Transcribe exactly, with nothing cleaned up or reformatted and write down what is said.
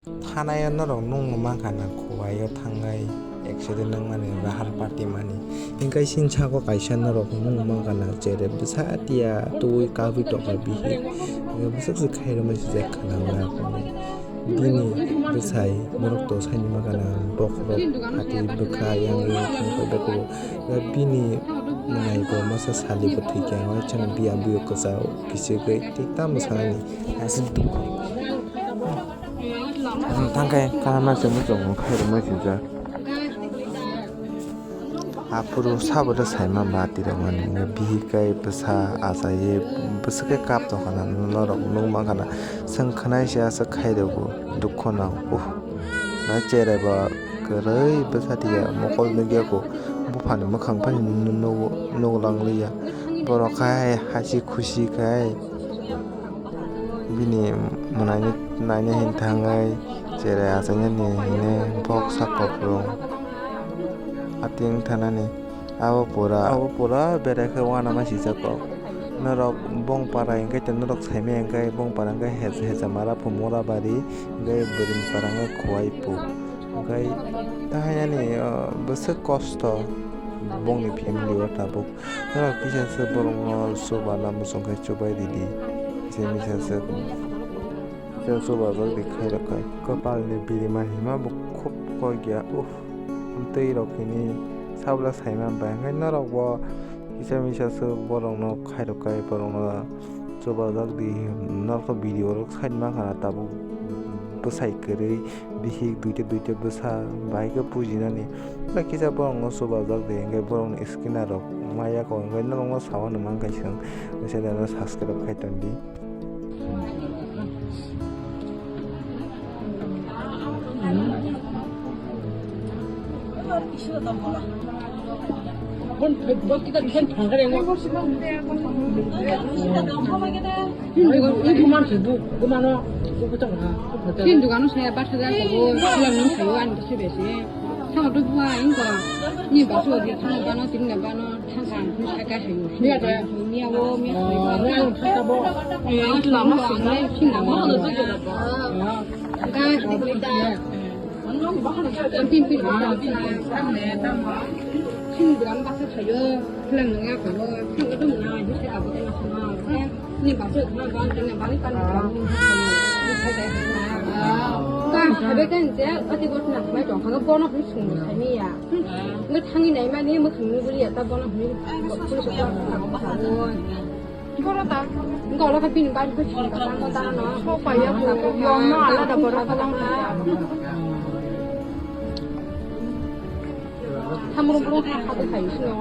Thanaio norok nungno mankha na Khowai o thangnai accident wngmani, rahar party mani. Hinkhe sini saka kaisa norok nungno mankha na chere bwsa tiya twi kabwi tongkha bihik. Hinkhe bwswk se khairokma sijak khwna wngya. Bini bwsai norok to saini mankha na bokhorok phatwi bwkha yang thangkhe beko. Bini mwnai bo masa sali bo thwikha, waisa no biya buyo kwchao kichigwi tei tamo sanani aswk dukha. Thangkhe kaham se muchung khairokma sijak. Aphuru sabo da saima ba tirokmani, bihik kai bwsa achaye bwswk khe kap tongkha na norok nukmankha na, chwng khwnai se aswk khairokgo dukho nang uh. Na cherai ba kwrwi bwsa tiya mokol nukya ko buphani mwkhang phani nuk langliya, borok hai hasi khusi khai. Bini mwnaino naina hin thangwi cherai achainani hwnwi bok sak koplong ating thanani. Abo pura, abo pura berai khe uanama sijak kok. Norok bong para hinkhe norok saimaya hinkhe bong para hinkhe Hej-, Hejamara phu Morabari hinkhe Bwrwini para hinkhe Khowai phu. Hinkhe tahainani, o, bwswk kosto bongni family o tabuk. Norok kisa se borokno chubana muchung khe chubai ridi. Kisa misa se chubajak di khairok khai. Kwpalni birima hima bo khub kok ya. Uff, twi rok hini sabla saima bai. Hinkhe norok bo kisa misa se borokno khairok khai, borokno chubajak di. Norok video rok saima khana tabuk bwsai kwrwi. Bihik duita duita bwsa bai khe pujinani. Ba kisa borokno chubajak de, hinkhe borokni scanner rok maya kok, hinkhe norokno saui mankai chwng, subscribe khai tongdi. Chini dogano se bat hajar kobo, silang nung sayo ani bisi besi. Tamo to bua ingko, ni basu odi tamo bano, tini na bano, thang thang, ni saka sayo. Miya wo, miya sayo. Lama sinai, sinai. Ga, tin pin. Chini dogano basa sayo, silang nung ya kobo, thang to na, ni saka bo na. Ni basu khna ba, ni bani kan ba, ni sai dai. Ka habe kan je, ati bot na mai tong, khana bono hum sung sai ni ya. Nge thangi nai mani, mo khum ni buli ya, ta bono hum. Boro ta. Nge ola ka pin ba, ko chini ka, ko ta no. Ko pa ya, ko, ko, yo no, ala da boro ka lang ha. Thamro bro ka, ka, ka, ka, ka.